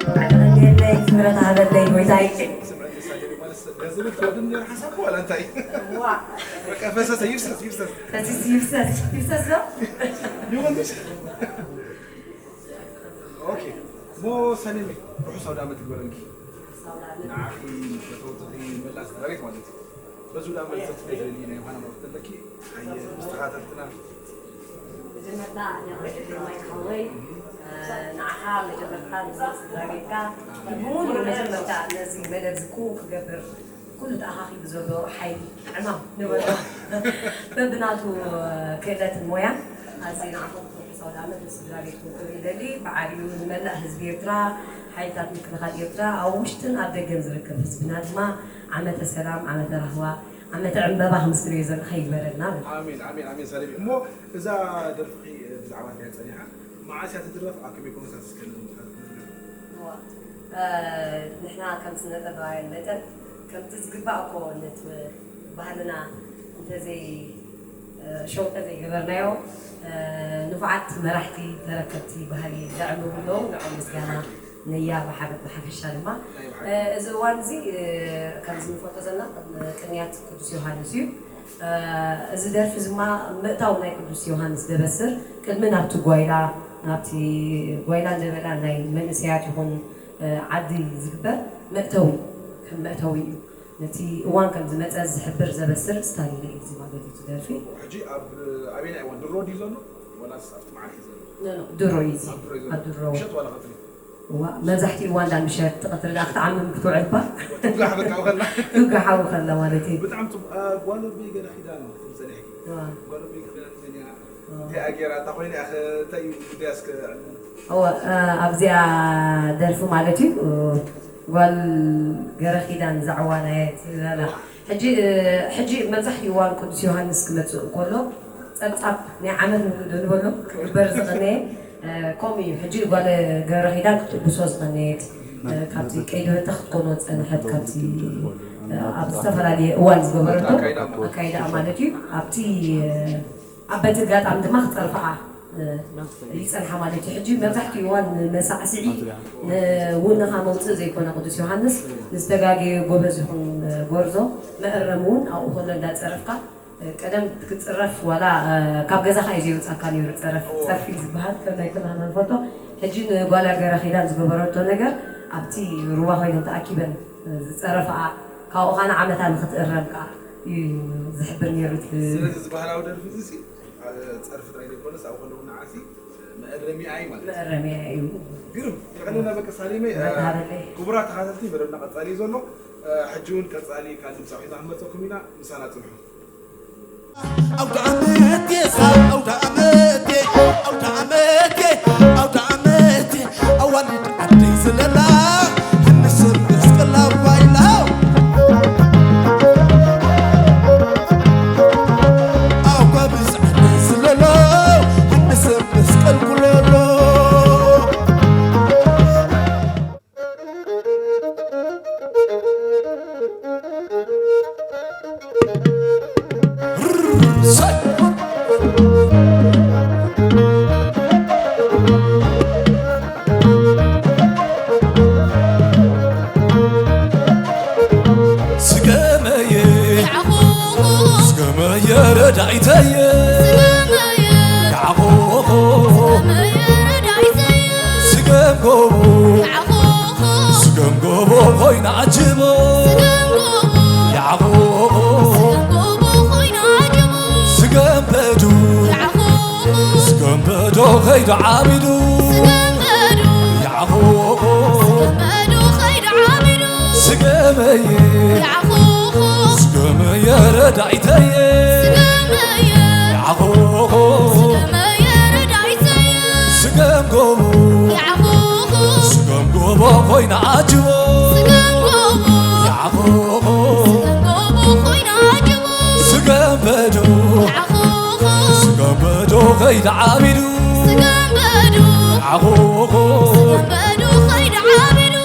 ዕድመ ይሃበለይ፣ ክብረት ሃበለይ ጎይታይ። ስምዐኒ፣ ሳሌ፣ ማለት ገንዘብ ትወድን ነይሩ ሓሳብካ ዋላ እንታይ? ዋ። በቃ ፈሰሰ፣ ይፍሰስ፣ ይፍሰስ። ፈሲስ ይፍሰስ፣ ይፍሰስ ነው። ይኸውልሽ። ኦኬ። ሞ ሳሌመይ፣ ርሑስ ኣውደ ዓመት ይግበረልኪ። ንዓኺ፣ ንፈተውትኺ፣ መላእ ስድራ ቤት ማለት እዩ። በዚ ኣውደ ዓመት ዘትብለኒ ናይ ዮሃና መልእኽቲ ኣለኪ? ኣየ፣ ምስ ተኸታተልትና። መጀመርታ፣ ንዓኻ ማይክ ሓወይ፣ እ፣ ንዓኻ መጀመርታ፣ ንስድራ ቤትካ፣ ብሙሉ መጀመርታ ነዚ መደብ እዚ ክውን ክገብር ኩሉ ተኣኻኺቡ ዘሎ ሓይሊ ዕማም ንበሎ። በብናቱ ክእለትን ሞያን ኣዝየ ንዓኹም ርሑስ ኣውደ ዓመት ምስ ስድራ ቤትኩም ክብል ይደሊ። ብዓብዩ ንመላእ ህዝቢ ኤርትራ፣ ሓይልታት ምክልኻል ኤርትራ፣ ኣብ ውሽጥን ኣብ ደገን ዝርከብ ህዝብና ድማ ዓመተ ሰላም፣ ዓመተ ራህዋ፣ ዓመተ ዕምበባ ከም ዝትርእዮ ዘለኻ ይግበረልና። ኣሜን፣ ኣሜን፣ ኣሜን። ሳሌም፣ እሞ እዛ ደርፍኺ ብዛዕባ እንታይ ጸኒሓ? መዓስ እያ ትድረፍ? ኣብ ከመይ ኩነታት እስከ ንምድረፍ? እዋ፣ እ፣ ንሕና ከም ስነ ጥበባውያን መጠን ከምቲ ዝግባእ እኮ ነቲ ባህልና እንተዘይ፣ እ፣ ሸው እንተዘይገበርናዮ፣ እ፣ ንፉዓት መራሕቲ ተረከብቲ ባህሊ ዘዕምሩ ኣለዉ። ንዕኦም ምስጋና ነያ ብሓፈ-፣ ብሓፈሻ ድማ፣ እ፣ እዚ እዋን እዚ፣ እ፣ ከምዚ ንፈልጦ ዘለና ቅድሚ ቅንያት ቅዱስ ዮሃንስ እዩ። እ፣ እዚ ደርፊ እዚ ድማ ምእታው ናይ ቅዱስ ዮሃንስ ደበስር ቅድሚ ናብቲ ጓይላ፣ ናብቲ ጓይላ እንደበላ ናይ መንእሰያት ይኹን፣ እ፣ ዓዲ ዝግበር መእተዊ፣ ከም መእተዊ እዩ። ነቲ እዋን ከም ዝመጸ ዝሕብር ዘበስር ስታይል እዩ እዚ ማለት እዩ እቲ ደርፊ። ሕጂ ኣብ ኣበየናይ እዋን ድሮ ድዩ ዘሎ? ወላስ ኣብቲ መዓልቲ ዘሎ? ኖ፣ ኖ፣ ድሮ እዩ እዚ። ኣብ ድሮ እዩ ዘሎ። ኣብ ድሮ። ምሸት ዋላ ቀትሪ? እዋ፣ መብዛሕትኡ እዋን እንዳ ምሸት፣ ትቐትሪ ደኣ ክትዓምም ክትውዕል እኳ። ትውጋሕ በቃ ከላ። ትውጋሕ ኣብኡ ከላ ማለት እዩ። ብጣዕሚ ጽቡቕ። እ፣ ጓል ኣቦይ ገለ ኪዳን ትብል ጸኒሕኪ። እዋ። ጓል ኣቦይ ገለ ኪዳን መን እያ? እዋ። እንታይ እያ ገይራ? እንታይ ኮይና እያ? እንታይ እዩ ጉዳያ እስከ ኣዕልልና? እወ፣ እ፣ ኣብዚኣ ደርፊ ማለት እዩ፣ እ፣ ጓል ገረ ኪዳን ዛዕዋ ናይ ትብለላ። ሕጂ፣ እ፣ ሕጂ መብዛሕትኡ እዋን ቅዱስ ዮሃንስ ክመጽእ እንከሎ ጸብጻብ ናይ ዓመት ንብሎ ክግበር ዝቐነየ፣ እ፣ ከምኡ እዩ። ሕጂ ጓል ገረ ኪዳን ክትጥብሶ ዝቐነየት፣ እ፣ ካብቲ ቀይዲ በታ ክትኮኖ ዝጸንሐት፣ ካብቲ፣ እ፣ ኣብ ዝተፈላለየ እዋን ዝገበረቶ ኣካይዳ ማለት እዩ። ኣብቲ፣ እ፣ ኣብ በቲ ኣጋጣሚ ድማ ክጸርፍኣ፣ እ፣ ይጸንሓ ማለት እዩ። ሕጂ መብዛሕትኡ እዋን ንመሳዕስዒ፣ ንውንኻ መውጽእ ዘይኮነ ቅዱስ ዮሃንስ፣ ንዝተጋገየ ጎበዝ ይኹን፣ እ፣ ጎርዞ መእረሚ እውን ኣብኡ ከሎ እንዳጸረፍካ፣ እ፣ ቀደም ክትጽረፍ ዋላ፣ እ፣ ካብ ገዛኻ እዩ ዘይወጻካ ነይሩ ጸረፍ፣ ጸርፊ ዝበሃል ከም ናይ ኩላህና ንፈልጦ። ሕጂ ንጓላ ገረ ኪዳን ዝገበረቶ ነገር ኣብቲ ሩባ ኮይነን ተኣኪበን፣ እ፣ ዝጸረፍኣ፣ ካብኡ ኸኣ ንዓመታ ንኽትእረም ከኣ እዩ ዝሕብር ነይሩ እቲ። ስለዚ እዚ ባህላዊ ደርፊ እዚ ሲ፣ እ፣ ጸርፊ ጥራይ ዘይኮነስ ኣብኡ ከለዉ ንዓሲ መእረሚኣ እዩ ማለት እዩ። መእረሚኣ እዩ። ግርም። የቐንየልና በቃ ሳሌመይ፣ እ፣ መድሃበለይ። ክቡራት ተኸታተልቲ መደብና ቀጻሊ እዩ ዘሎ። እ፣ ሕጂ እውን ቀጻሊ ካልእ ድምጻዊ ሒዝና ክንመጸኩም ኢና። ምሳና ጽንሑ። ኣውደ ዓመት የሳ፣ ኣውደ ዓመት፣ ኣውደ ዓመት፣ ኣውደ ዓመት፣ ኣዋልድ ዓደይ ዝለላ፣ ሃንሰ መስቀል ኣባይላ። ኣጓብዝ ዓደይ ዝለላ፣ ሃንሰ መስቀል ጉለሎ። ስገመየ፣ ስገመየ ረዳኢተየ፣ ስገም ጎቦ፣ ስገም ጎቦ ኮይና ዓጅቦ። ስገም ጎቦ። ያዕቆብ። ስገም ጎቦ ኮይና ዓጅቦ። ስገም በዱ። ያዕቆብ። ስገም በዶ ከይዱ ዓቢዱ። ስገም በዱ። ያዕቆብ። ስገም በዱ ከይዱ ዓቢዱ። ስገመየ፣ ያኾኾ፣ ስገመየ ረዳይተየ፣ ስገመየ፣ ያኾኾ፣ ስገመየ ረዳይተየ፣ ስገም ጎቦ፣ ያኾኾ፣ ስገም ጎቦ ኮይና ኣጅቦ፣ ስገም ጎቦ፣ ያኾኾ፣ ስገም ጎቦ ኮይና ኣጅቦ፣ ስገም በዶ፣ ያኾኾ፣ ስገም በዶ ከይዳ ዓቢዱ፣ ስገም በዶ፣ ያኾኾ፣ ስገም በዶ ከይዳ ዓቢዱ፣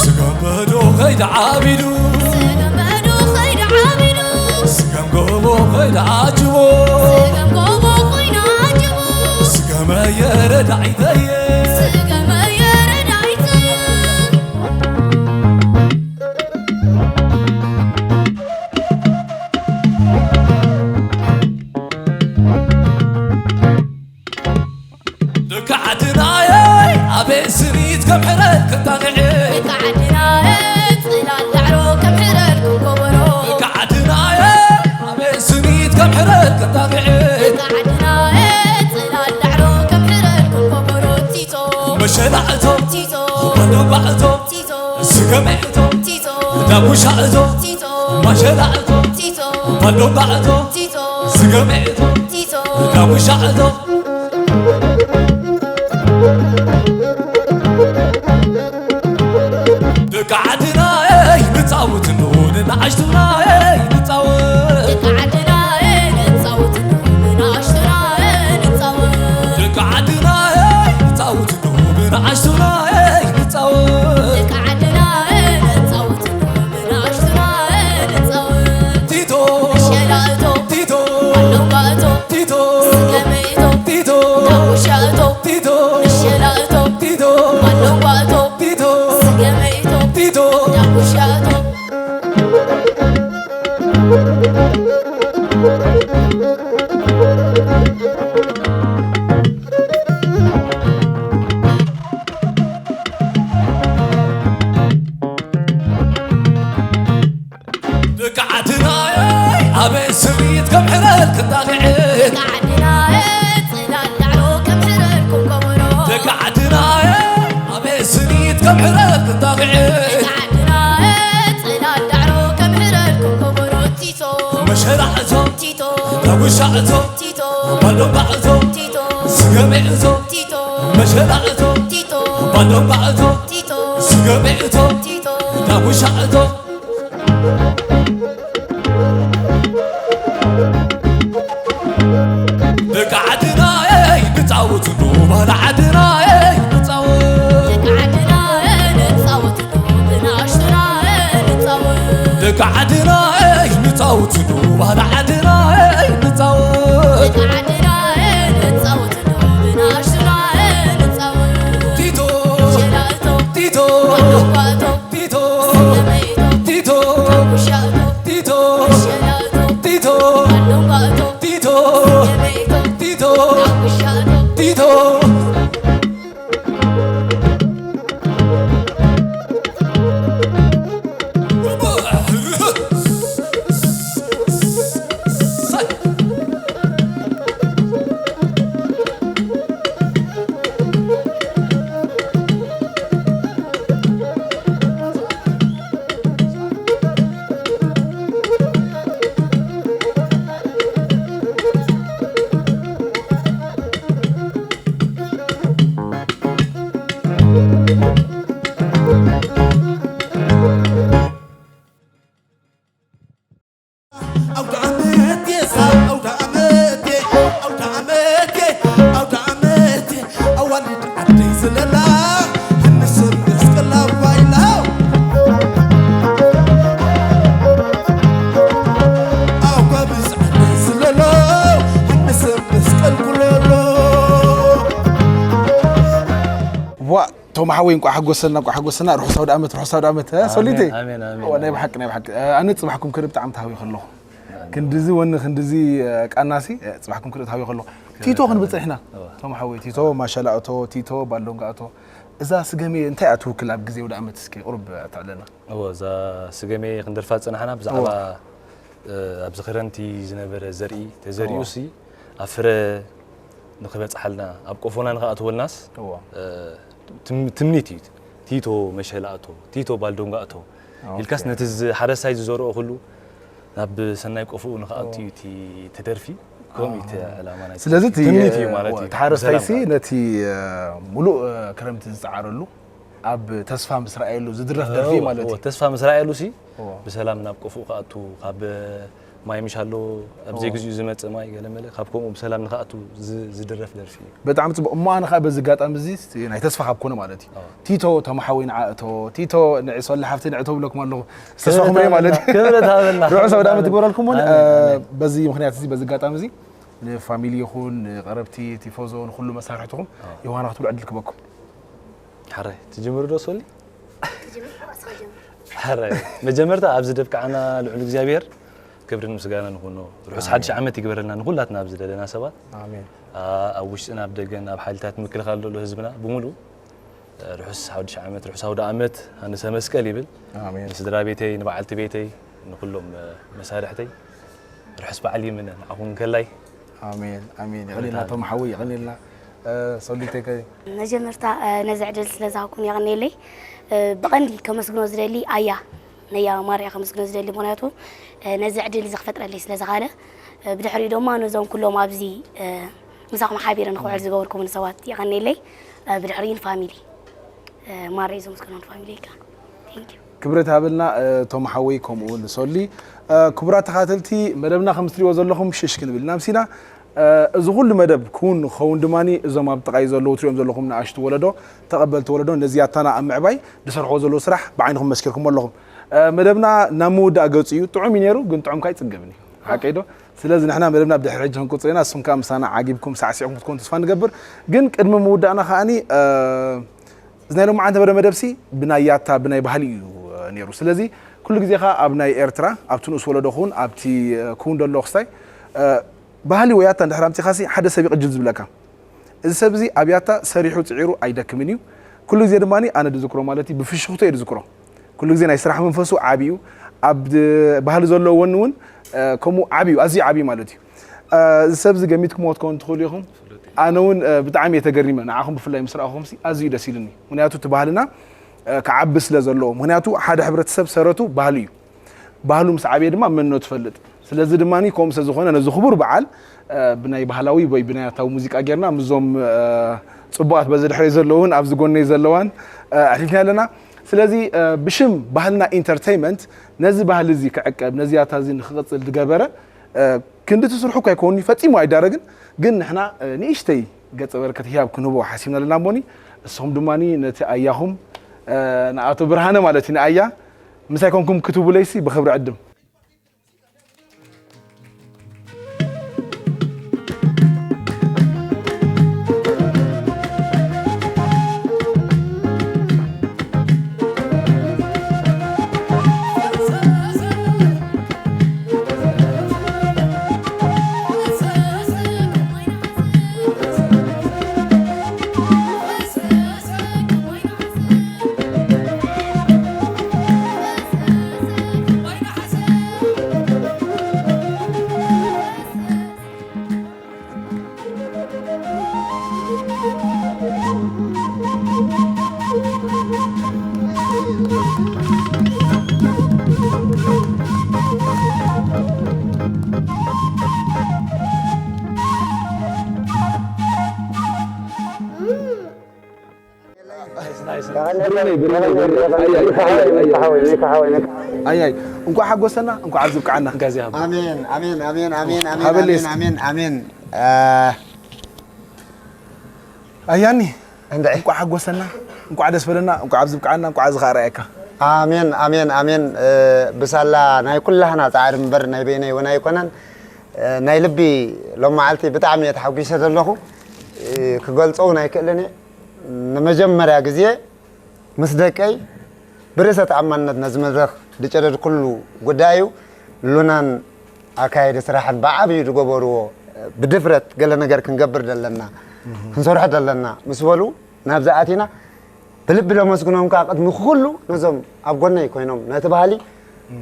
ስገም በዶ ከይዳ ዓቢዱ፣ ስገም በዶ ከይዳ ዓቢዱ፣ ስገም ጎቦ ከይዳ ኣጅቦ፣ ስገም ጎቦ ኮይና ኣጅቦ፣ ስገመየ ረዳይተየ፣ ስገመየ ረዳይተየ። ደቂ ዓድናየይ ኣበይ ስኒት ከም ሕረድ ክጣቕዕ፣ ደቂ ዓድናየ ጽላል ዳዕሮ ከም ሕረድ ክንኮበሮ፣ ደቂ ዓድናየ ኣበይ ስኒት ከም ሕረድ ክጣቕዕ፣ ደቂ ዓድናየ ጽላል ዳዕሮ ከም ሕረድ ክንኮበሮ፣ ቲቶ መሸላእቶ ቲቶ ባዶባእቶ ቲቶ ስገሜእቶ ቲቶ ዳጉሻእቶ ቲቶ ማሸላእቶ ቲቶ ባዶባእቶ ቲቶ ስገሜእቶ ቲቶ ዳጉሻእቶ ደቂ ዓድናይ ንጻወት እንዶ ንኣሽቱናይ ንጻወት ደቂ ዓድናይ ንጻወት እንዶ ንኣሽቱናይ ንጻወት ደቂ ዓድናይ ንጻወት እንዶ ንኣሽቱናይ ንጻወት ደቂ ዓድናይ ንጻወት እንዶ ንኣሽቱናይ ንጻወት ቲቶ ሸላእቶ ቲቶ ኣለውጋእቶ ቲቶ ስገመይቶ ቲቶ ዳጉሻእቶ ቲቶ ሸላእቶ ቲቶ ኣለውጋእቶ ቲቶ ስገመይቶ ቲቶ ዳጉሻእቶ ደቂ ዓድናይ ኣበይ ስኒት ከም ሕረድ ክጣቕዕ ደቂ ዓድናይ ጽላል ዳዕሮ ከም ሕረድ ክንኮበሮ ደቂ ዓድናይ ኣበይ ስኒት ከም ሕረድ ክጣቕዕ ደቂ ዓድናይ ጽላል ዳዕሮ ከም ሕረድ ክንኮበሮ ቲቶ መሸራዕቶ ቲቶ ዳጉሻዕቶ ቲቶ ባዶባዕቶ ቲቶ ስገሜዕቶ ቲቶ መሸራዕቶ ቲቶ ባዶባዕቶ ቲቶ ስገሜዕቶ ቲቶ ዳጉሻዕቶ ደቂ ዓድናይ ንጻወትሉ ባህሊ ዓድናይ ንጻወት ደቂ ዓድናይ ንጻወትሉ ብናእሽቱና ንጻወት ደቂ ዓድናይ ንጻወትሉ ባህሊ ዓድናይ ንጻወት ደቂ ዓድናይ ንጻወትሉ ብናእሽቱና ንጻወት ቲቶ ሸላእቶ ቲቶ ኣዶባእቶ ቲቶ ስገመይቶ ቲቶ ዳጉሻእቶ ቲቶ ሸላእቶ ቲቶ ኣዶባእቶ ቲቶ ስገመይቶ ቲቶ ዳጉሻእቶ ቲቶ ኣውደ ዓመት የሳ ኣውደ ዓመት ኣውደ ዓመት ኣውደ ዓመት ኣዋልድ ዓደይ ስለላ ሃንስም መስቀል ኣባይላ ኣው ጎብዝ ዓደይ ስለሎ ሃንስም መስቀል ኩለሎ ዋ ቶም ሓወይ እንቋዕ ሓጎሰልና እንቋዕ ሓጎሰልና ርሑስ ኣውደ ዓመት ርሑስ ኣውደ ዓመት እ፣ ሶሊቴ ኣሜን፣ ኣሜን፣ እዋ፣ ናይ ኣሜን። ብሓቂ ናይ ብሓቂ እ፣ ኣነ ጽባሕኩም ክርኢ ብጣዕሚ ተሃዊኸ ኣለኹ ክንድዚ ወኒ ክንድዚ እ፣ ቃናሲ እ፣ ጽባሕኩም ክርኢ ተሃዊኸ ኣለኹ ቲቶ ክንብል ጸኒሕና እዋ። ቶም ሓወይ ቲቶ ማሻላእቶ ቲቶ ባሎንጋእቶ እዛ ስገሜ እንታይ እያ ትውክል ኣብ ግዜ ኣውደ ዓመት እስኪ ቁሩብ ተዕለና እወ እዛ ስገሜ ክንደርፋ ዝጸናሕና ብዛዕባ እወ። እ፣ ኣብዚ ክረምቲ ዝነበረ ዘርኢ ተዘሪኡ እወ። ሲ ኣብ ፍረ ንኽበጽሓልና ኣብ ቆፎና ንኽኣትወልናስ እወ። እ፣ ትም- ትምኒት እዩ ቲቶ መሸላእቶ ቲቶ ባልዶንጋእቶ ኢልካስ ነቲ ዝ- ሓረስታይ ዝዘርኦ ኩሉ ናብ ሰናይ ቆፍኡ ንኽኣቱ እዩ እቲ ተደርፊ። ከምኡ እዩ እቲ ዕላማ ናይ ስለዚ እቲ ትምኒት እዩ ማለት እዩ። እቲ ሓረስታይ ሲ ነቲ ሙሉእ ክረምቲ ዝፀዓረሉ ኣብ ተስፋ ምስ ረኣየሉ ዝድረፍ ደርፊ ማለት እዩ። ተስፋ ምስ ረኣየሉ ሲ ብሰላም ናብ ቆፍኡ ክኣቱ ካብ ማይ ምሽ ኣሎ ኣብ ዘይግዚኡ ዝመጽእ ማይ ገለመለ ካብ ከምኡ ብሰላም ንክኣቱ ዝድረፍ ደርፊ እዩ። ብጣዕሚ ጽቡቕ። እሞ ኣነ ኸኣ በዚ ኣጋጣሚ እዚ ናይ ተስፋ ካብ ኮነ ማለት እዩ። ቲቶ ተማሓወይ ንዓ እቶ፣ ቲቶ ንዕሶ ለሓፍተይ ንዕቶ ብለኩም ኣለኹ። ተስፋኹም ሪኤ ማለት እዩ። ክብረት ሃበልና። ርሑስ ኣውደ ዓመት ይግበረልኩም እውን በዚ ምኽንያት እዚ በዚ ኣጋጣሚ እዚ ንፋሚሊ ይኹን ንቐረብቲ ቲፎዞ ንኹሉ መሳርሕትኹም ዮሃና ክትብሉ ዕድል ክበኩም። ሓራይ ትጅምሩ ዶ ሶሊ? ሕራይ መጀመርታ ኣብዚ ደብቅዓና ልዑል እግዚኣብሔር ክብርን ምስጋናን ንኹኖ። ርሑስ ሓድሽ ዓመት ይግበረልና ንኹላትና ኣብዚ ዘለና ሰባት። ኣሜን። ኣብ ውሽጥን ኣብ ደገን ኣብ ሓይልታት ምክልኻል ዘሎ ህዝብና ብምሉእ ርሑስ ሓድሽ ዓመት ርሑስ ኣውደ ዓመት ሃንሰ መስቀል ይብል። ኣሜን። ንስድራ ቤተይ ንበዓልቲ ቤተይ ንኹሎም መሳርሕተይ ርሑስ በዓል ይምነ ንዓኹም ከላይ። ኣሜን ኣሜን። የቐኔልና ቶም ሓወይ የቐኔልና። ሶሊተይ ከ መጀመርታ ነዚ ዕድል ስለ ዝሃብኩም የቐኔለይ። ብቐንዲ ከመስግኖ ዝደሊ ኣያ ነያ ማርያ ከመስግኖ ዝደሊ ምኽንያቱ ነዚ ዕድል እዚ ክፈጥረለይ ስለ ዝኻለ ብድሕሪኡ ድማ ነዞም ኩሎም ኣብዚ ምሳኹም ሓቢረ ንክውዕል ዝገበርኩምን ሰባት የቐኔለይ። ብድሕሪኡ ንፋሚሊ ማረይ ዘመስግኖ ንፋሚሊ ኢልካ። Thank you። ክብረት ሃበልና ቶም ሓወይ ከምኡ እውን ሶሊ። ክቡራት ተኻተልቲ መደብና ከም ትሪእዎ ዘለኹም ሽሽ ክንብል ኢና ኣምሲና። እዚ ኩሉ መደብ ክውን ክኸውን ድማ እዞም ኣብ ጥቓይ ዘለዉ ትሪኦም ዘለኹም ንኣሽቱ ወለዶ ተቐበልቲ ወለዶ ነዚ ያታና ኣብ ምዕባይ ዝሰርሕዎ ዘለዉ ስራሕ ብዓይንኹም መስኪርኩሞ ኣለኹም። መደብና ናብ ምውዳእ ገጹ እዩ። ጥዑም እዩ ነይሩ ግን ጥዑምካ ኣይጽገብን እዩ። ሓቀይ ዶ? ስለዚ ንሕና መደብና ብድሕሪ ሕጂ ክንቅጽሎ ኢና። ንስኹም ከኣ ምሳና ዓጊብኩም ሳዕሲዕኩም ክትኮኑ ተስፋ ንገብር። ግን ቅድሚ ምውዳእና ከኣኒ እዚ ናይ ሎማዓንቲ ነበረ መደብሲ ብናይ ያታ ብናይ ባህሊ እዩ ነይሩ። ስለዚ ኩሉ ግዜ ከኣ ኣብ ናይ ኤርትራ ኣብቲ ንኡስ ወለዶ ክውን ኣብቲ ክውን ደሎ ክስታይ ባህሊ ወይ ያታ እንድሕር ኣምጺኻሲ ሓደ ሰብ ይቕጅል ዝብለካ። እዚ ሰብ እዚ ኣብ ያታ ሰሪሑ ጽዒሩ ኣይደክምን እዩ። ኩሉ ግዜ ድማ ኣነ ድዝክሮ ማለት እዩ ብፍሽኽቶ እየ ድዝክሮ። ኩሉ ግዜ ናይ ስራሕ መንፈሱ ዓቢ እዩ። ኣብ ባህሊ ዘለዎ ወኒ እውን ከምኡ ዓቢ እዩ፣ ኣዝዩ ዓቢ ማለት እዩ። እዚ ሰብ እዚ ገሚትኩምዎ ክትኮኑ ትኽእሉ ኢኹም። ኣነ እውን ብጣዕሚ እየ ተገሪመ፣ ንዓኹም ብፍላይ ምስ ረኣኹምሲ ኣዝዩ ደስ ኢሉኒ። ምኽንያቱ እቲ ባህልና ክዓቢ ስለ ዘለዎ። ምኽንያቱ ሓደ ሕብረተሰብ ሰረቱ ባህሊ እዩ። ባህሉ ምስ ዓብየ ድማ መንነቱ ይፈልጥ። ስለዚ ድማ ከምኡ ስለ ዝኾነ ነዚ ክቡር በዓል ብናይ ባህላዊ ወይ ብናይ ያታዊ ሙዚቃ ጌርና ምስዞም ጽቡቓት በዚ ድሕረይ ዘለውን ኣብዚ ጎነይ ዘለዋን ኣሕሊፍና ኣለና። ስለዚ ብሽም ባህልና ኢንተርተይመንት ነዚ ባህሊ እዚ ክዕቀብ ነዚ ያታ እዚ ንክቕጽል ዝገበረ ክንዲ እቲ ስርሑ እኳ ኣይኮኒ ፈጺሙ ኣይዳረግን፣ ግን ንሕና ንእሽተይ ገጸ በረከት ህያብ ክንህቦ ሓሲብና ኣለና እሞኒ እስኹም ድማ ነቲ ኣያኹም ንኣቶ ብርሃነ ማለት እዩ ንኣያ ምሳይ ኮንኩም ክትብለይሲ ብኽብሪ ዕድም። ኣያይ እንኳዕ ሓጎሰና እንኳዕ ኣብዚ ብቅዓና። ኣሜን ኣሜን ኣሜን ኣሜን ኣሜን ሃበለይ ኣሜን እስኪ። ኣሜን ኣሜን። ኣያኒ እንኳዕ ሓጎሰና እንኳዕ ደስ በለና እንኳዕ ኣብዚ ብቅዓና እንኳዕ እዚ ከዓ ረኣየካ። ኣሜን ኣሜን ኣሜን። ብሳላ ናይ ኩላህና ፃዕሪ እምበር ናይ በይነይ እውን ኣይኮነን። ናይ ልቢ ሎም መዓልቲ ብጣዕሚ እየ ተሓጒሰ ዘለኹ። ክገልፆ እውን ኣይክእልን እየ። ንመጀመርያ ግዜ ምስ ደቀይ ብርእሰ ተኣማንነት ነዚ መድረኽ ዝጨደድኩሉ ጉዳይ እዩ። ሉናን ኣካየዲ ስራሕን ብዓብዩ ዝገበርዎ ብድፍረት ገለ ነገር ክንገብር ዘለና ክንሰርሖ ዘለና ምስ በሉ ናብዚ ኣቲና ብልቢ ለመስግኖም ከዓ ቅድሚ ኩሉ ነዞም ኣብ ጎነይ ኮይኖም ነቲ ባህሊ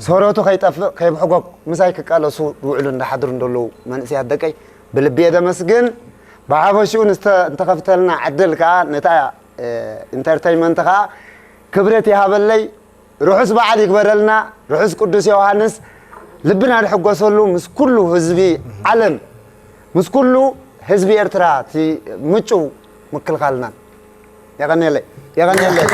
ሰረቱ ከይጠፍእ ከይብሕጎግ ምሳይ ክቃለሱ ዝውዕሉ እንዳሓድሩ እንደለዉ መንእሰያት ደቀይ ብልቢ እየ ደመስግን። ብሓፈሽኡ ንስተ እንተኸፍተልና ዕድል ከዓ ነታ ኢንተርተይመንት ከዓ ክብረት ይሃበለይ። ርሑስ በዓል ይግበረልና። ርሑስ ቅዱስ ዮሃንስ ልብና ንሕጎሰሉ ምስ ኩሉ ህዝቢ ዓለም፣ ምስ ኩሉ ህዝቢ ኤርትራ እቲ ምጭው ምክልኻልና። የቐንየለይ፣ የቐንየለይ።